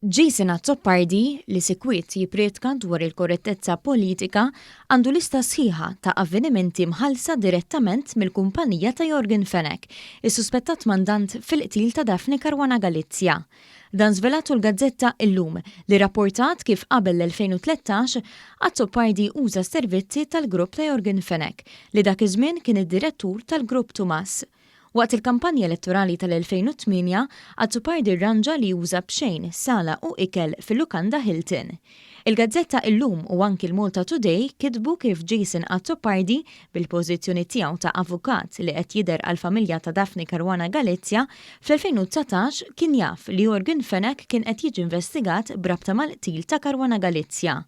Jason Azzopardi, li sikwit jipprietka dwar il-korrettezza politika, għandu lista sħiħa ta' avvenimenti mħallsa direttament mill-kumpanija ta' Yorgen Fenech, is-suspettat mandant fil-qtil ta' Daphne Caruana Galizia. Dan żvelatu l-gazzetta Illum, li rrapportat kif qabel l-2013, Azzopardi uża s-servizzi tal-grupp ta' Yorgen Fenech, li dak iż-żmien kien id-direttur tal-Grupp Tumas. Waqt il-kampanja elettorali tal-2008, Azzopardi rranġa li juża b'xejn sala u ikel fil-lukanda Hilton. Il-gazzetta Illum u anki l-Malta Today kitbu kif Jason Azzopardi, bil-pożizzjoni tiegħu ta' avukat li qed jidher għall-familja ta' Daphne Caruana Galizia, fl-2019 kien jaf li Yorgen Fenech kien qed jiġi investigat b'rabta mal-qtil ta' Caruana Galizia.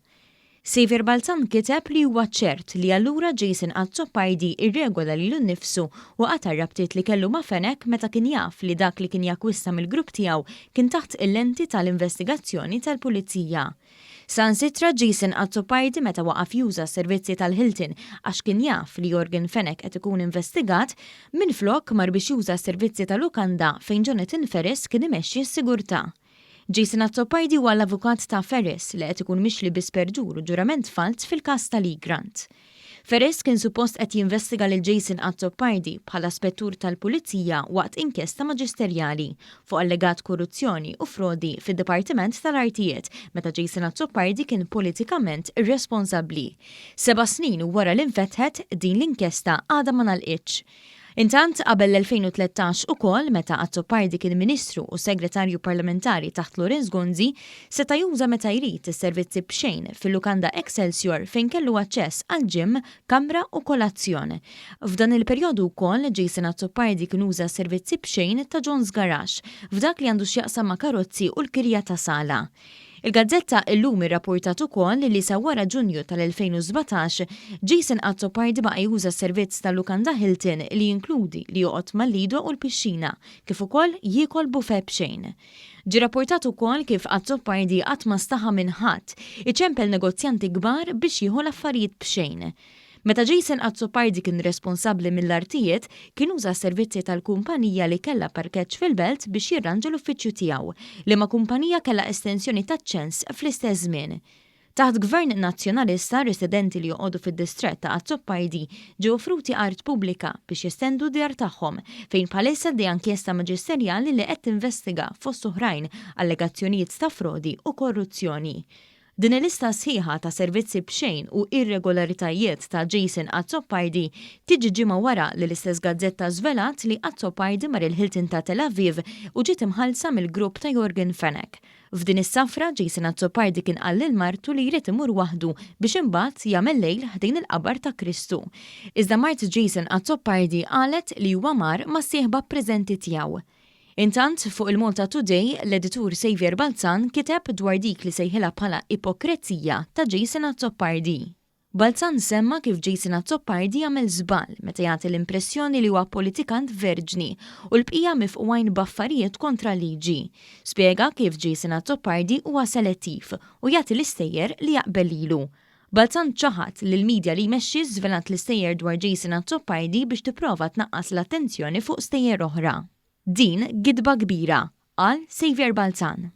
Saviour Balzan kiteb li huwa ċert li allura Jason Azzopardi rregola lilu nnifsu u qata' r-rabtiet li kellu ma' Fenech meta kien jaf li dak li kien jakkwista mill-grupp tiegħu kien taħt il-lenti tal-investigazzjoni tal-Pulizija. Saħansitra Jason Azzopardi meta waqaf juża s-servizzi tal-Hilton għax kien jaf li Yorgen Fenech qed ikun investigat, minflok mar biex juża s-servizzi ta' lukanda fejn Jonathan Ferris kien imexxi s-sigurtà. Jason Azzopardi huwa l-avukat ta' Ferris li qed ikun mixli bi sperġur u ġurament falz fil-każ tal-Egrant. Ferris kien suppost qed jinvestiga lil Jason Azzopardi bħala spettur tal-Pulizija waqt inkjesta maġisterjali fuq allegat korruzzjoni u frodi fid-Dipartiment tal-Artijiet meta Jason Azzopardi kien politikament irresponsabbli. Seba' snin wara li nfetħet, din l-inkjesta għadha ma ngħalqitx. Intant, qabel l-2013 ukoll, meta Azzopardi kien Ministru u Segretarju Parlamentari taħt Lawrence Gonzi, seta' juża meta jrid is-servizzi b'xejn fil-lukanda Excelsior fejn kellu aċċess għal gym, kamra u kolazzjon. F'dan il-perjodu wkoll, Jason Azzopardi kien uża s-servizzi b'xejn ta' John's Garage f'dak li għandu x'jaqsam ma' karozzi u l-kirja ta' sala. Il-gazzetta Illum irrapportat ukoll li sa wara Ġunju tal-2017, Jason Azzopardi baqa' juża s-servizz tal-lukanda Hilton li jinkludi li joqgħod mal-lido u l-pixxina, kif ukoll jiekol buffet b'xejn. Ġie rapportat ukoll kif Azzopardi qatt ma staħa minn ħadd, iċempel negozjanti kbar biex jieħu l-affarijiet b'xejn. Meta Jason Azzopardi kien responsabbli mill-artijiet, kien uża s-servizzi tal-kumpanija li kellha parkeġġ fil-Belt biex jirranġa l-uffiċċju tiegħu, liema kumpanija kellha estensjoni taċ-ċens fl-istess żmien. Taħt Gvern Nazzjonalista, residenti li joqogħdu fid-distrett ta' Azzopardi ġew offruti art pubblika biex jestendu d-djar tagħhom, fejn bħalissa għaddejja inkjesta maġisterjali li qed tinvestiga, fost oħrajn, allegazzjonijiet ta' frodi u korruzzjoni. Din il-lista sħiħa ta' servizzi b'xejn u irregolaritajiet ta' Jason Azzopardi tiġi ġimgħa wara li l-istess gazzetta żvelat li Azzopardi mar il-Hilton ta' Tel Aviv u ġiet imħallsa mill-grupp ta' Yorgen Fenech. F'din is-safra, Jason Azzopardi kien qal lil martu li jrid imur waħdu biex imbagħad jagħmel lejl ħdejn il-qabar ta' Kristu. Iżda mart Jason Azzopardi qalet li huwa mar mas-sieħba preżenti tiegħu. Intant, fuq il-Malta Today, l-editur Saviour Balzan kiteb dwar dik li sejħilha bħala ipokrezija ta' Jason Azzopardi. Balzan semma kif Jason Azzopardi għamel żball meta jagħti l-impressjoni li huwa politikant verġni u l-bqija mifqugħin b'affarijiet kontra l-liġi. Spjega kif Jason Azzopardi huwa selettiv u jagħti l-istejjer li jaqbel lilu. Balzan ċaħad li l-media li jmexxi żvelat l-istejjer dwar Jason Azzopardi biex tipprova tnaqqas l-attenzjoni fuq stejjer oħra. Din gidba kbira, qal Saviour Balzan.